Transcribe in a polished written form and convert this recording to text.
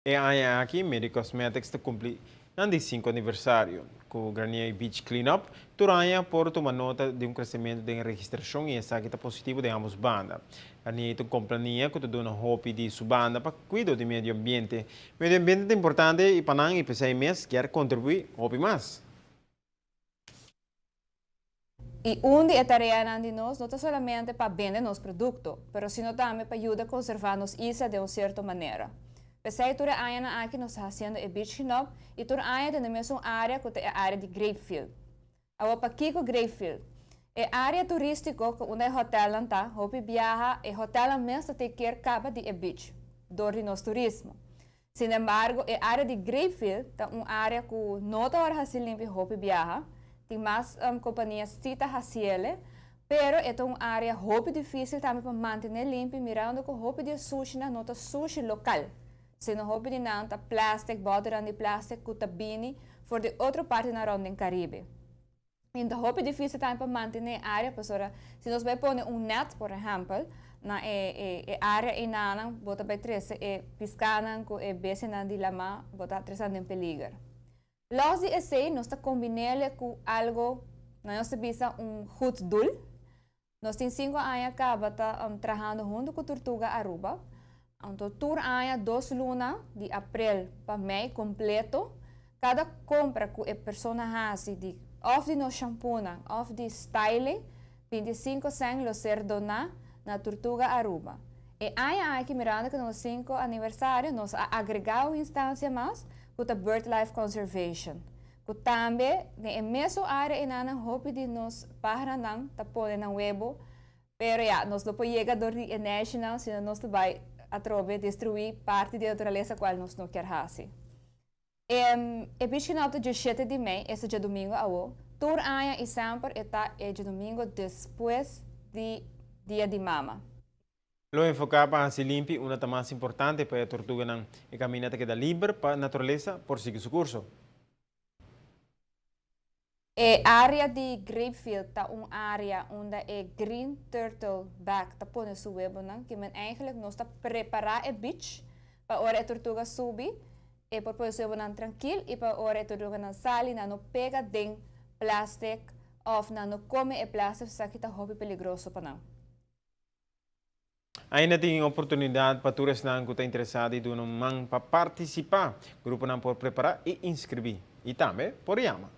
E aña aki Medicosmetics ta cumpli nan di 5 aniversario. Cu Garnier Beach Cleanup, tur aña por tuma nota di un crecemento den registracion y esaki ta positivo den ambos banda. Garnier ta un compania cu ta duna hopi di su banda pa cuido di medio ambiente. Medio ambiente ta importante y pa nan y p'esey mes kier contribui hopi mas. Y un di e tareanan di nos no ta solamente pa bende nos producto, pero sino tambe pa yuda conserva nos isla di un cierto manera. P'esey tur aña aki nos ta haciendo e beach cleanup y tur aña tin un area cu ta e area di Grapefield. Awor, pakico Grapefield? E area turistico cu unda e hotel ta, hopi biaha, e hotel mes ta take care caba di e beach, door di nos turismo. Sin embargo, e area di Grapefield ta un area cu no ta wordo limpi hopi biaha, tin mas compania si ta haciele, pero e un area hopi dificil tambe pa mantene limpi, mirando cu hopi di sushi no ta sushi local. Sino hopi di nan ta plastic, boter di plastic cu ta bini for di otro parti na rond den Caribe. Anto, hopi dificil tambe pa mantene e area, pasobra si nos bay pone un net, por ehempel, na e area eynan, bo ta bay trece e piscanan cu e bestianan di lama, bo ta trece den peliger. Los di esey, nos ta combin'e cu algo, nos ta bisa un goed doel. Nos tin 5 aña caba ta trahando hunto cu Tortuga Aruba. Anto, tur aña, 2 luna, di april pa mei completo, cada compra cu e persona haci di of di nos shampoo of di styling, 25 cent lo ser dona na Tortuga Aruba. E aña aki, mirando cu nos 5 aniversario, nos a agrega un instancia mas, cu ta BirdLife Conservation. Cu tambe, den mesun area eynan hopi di nos paranan ta pone nan webo, pero ja, nos no por yega door di national, sino nos bay atrobe destrui parti di naturalesa cual nos no kier haci. E beach cleanup dia 7 di mei, esta diadomingo awo. Tur aña y semper ta e diadomingo despues di Dia di Mama. Lo enfoca pa haci limpi unda ta mas importante pa e tortuganan. E caminda ta keda liber pa naturalesa por sigui su curso. E area di Grapefield ta un area unda e green turtle back ta pone su webonan, kiermen eigenlijk nos ta prepara e beach pa ora e tortuga subi e por pone su webonan trankil y pa ora e tortuganan sali nan no pega den plastic of nan no come e plastic, esaki ta hopi peligroso pa nan. Ainda tin oportunidad pa tur esnan cu ta interesa di duna un man pa participa. Gruponan por prepara y inscribi. Y tambe por yama.